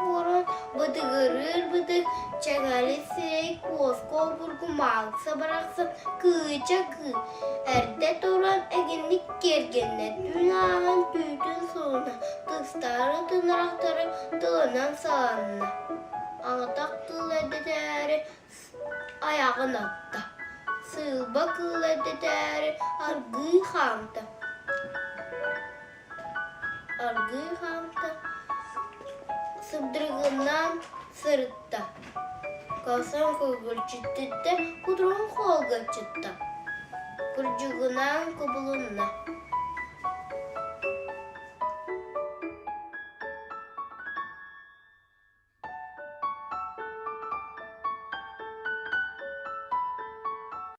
буорун бытыгырыыр бытык, чэҥэли сирэй куоска обургу маалыкса барахсан кыыча кыы, эрдэ туран эгинник киэргэннэ, түүн ааһан түүтүн суруна, тыстаары тынырахтары тылынан саланна, аҕытах тыл эрдэтээри айаҕын атта, сыылба кыыл эрдэтээри аргыый хаамта Аргыый хаамта, сыбдыргынаан сырытта, Калсан кылгырчыттыттан кутуругун хоолгоччутта, курдьугунаан кубулунна.